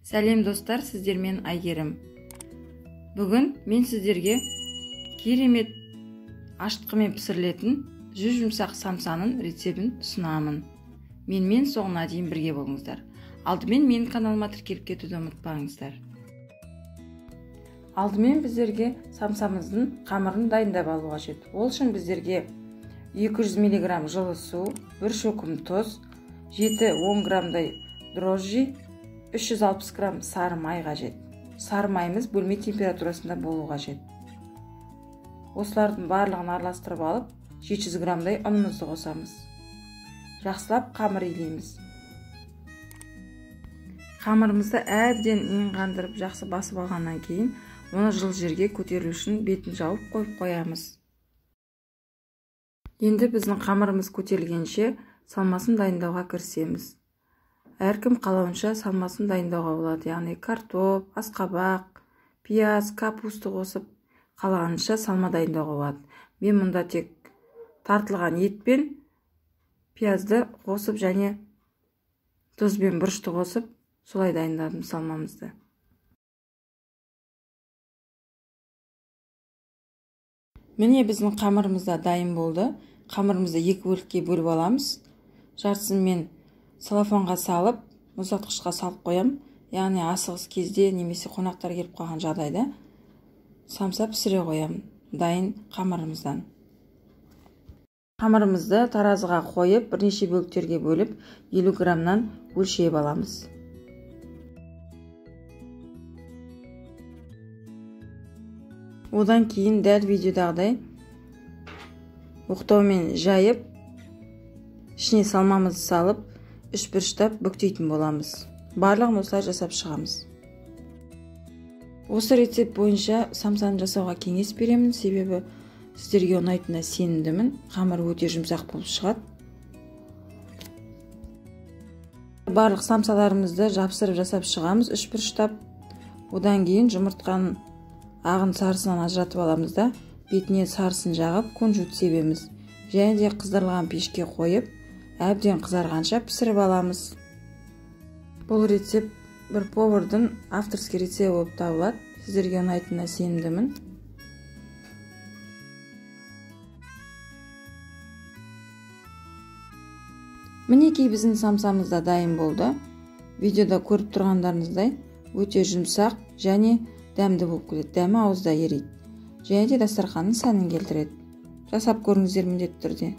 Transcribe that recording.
Сәлем достар, сіздермен Айгерім. Бүгін мен сіздерге керемет ашытқымен пісірілетін жүз жұмсақ самсаның рецебін ұсынамын. Менімен соңына дейін бірге болыңыздар. Алдымен менің каналыма тіркеліп кетуді ұмытпаңыздар. Алдымен біздерге самсамыздың қамырын дайындап алу қажет. Ол үшін біздерге 200 мг жылы су, 1 шөкім тұз, 7-10 граммдай дрожжи, 360 грамм сары май қажет. Сары майымыз бөлме температурасында болу қажет. Осылардың барлығын араластырып алып, 700 граммдай ұнымызды қосамыз. Жақсылап қамыр илейміз. Қамырымызды әбден иін қандырып жақсы басып алғаннан кейін, оны жылы жерге көтеру үшін бетін жауып қойып қоямыз. Енді біздің қамырымыз көтерілгенше салмасын дайындауға кірісеміз. Әркім қалауынша салмасын дайындауға болады, яғни картоп, асқабақ, пияз, капуста қосып қалағанша салма дайындауға болады. Мен мұнда тек тартылған ет пен пиязды қосып және тұз бен бұрышты қосып солай дайындадым салмамызды. Міне біздің қамырымыз да дайын болды. Қамырымызды екі бөлікке бөліп аламыз. Жартысын мен целлофанға салып, мұздатқышқа салып қоям. Яғни асығыс кезде немесе қонақтар келіп қалған жағдайда самса пісіре қоям дайын қамырымыздан. Қамырымызды таразыға қойып, бірнеше бөліктерге бөліп, 50 граммнан өлшеп аламыз. Одан кейін дәл видеодағыдай оқтаумен жайып, ішіне салмамызды салып, үш бұрыштап бүктейтін боламыз. Барлығын осылай жасап шығамыз. Осы рецепт бойынша самсаны жасауға кеңес беремін, себебі сіздерге ұнайтынына сенімдімін. Қамыр өте жұмсақ болып шығады. Барлық самсаларымызды жапсырып жасап шығамыз үш бұрыштап. Одан кейін жұмыртқаның ағын сарысынан ажыратып аламыз да, бетіне сарысын жағып, кунжут себеміз. Және де қыздырылған пешке қойып, әбден қызарғанша пісіріп аламыз. Бұл рецепт бір повардың авторский рецепті болып табылады. Сіздерге ұнайтынына сенімдімін. Мінекей біздің самсамыз да дайын болды. Видеода көріп тұрғандарыңыздай өте жұмсақ және дәмді болып келеді. Дәмі ауызда ериді. Және де дастарханның сәнін келтіреді. Жасап көріңіздер міндетті түрде.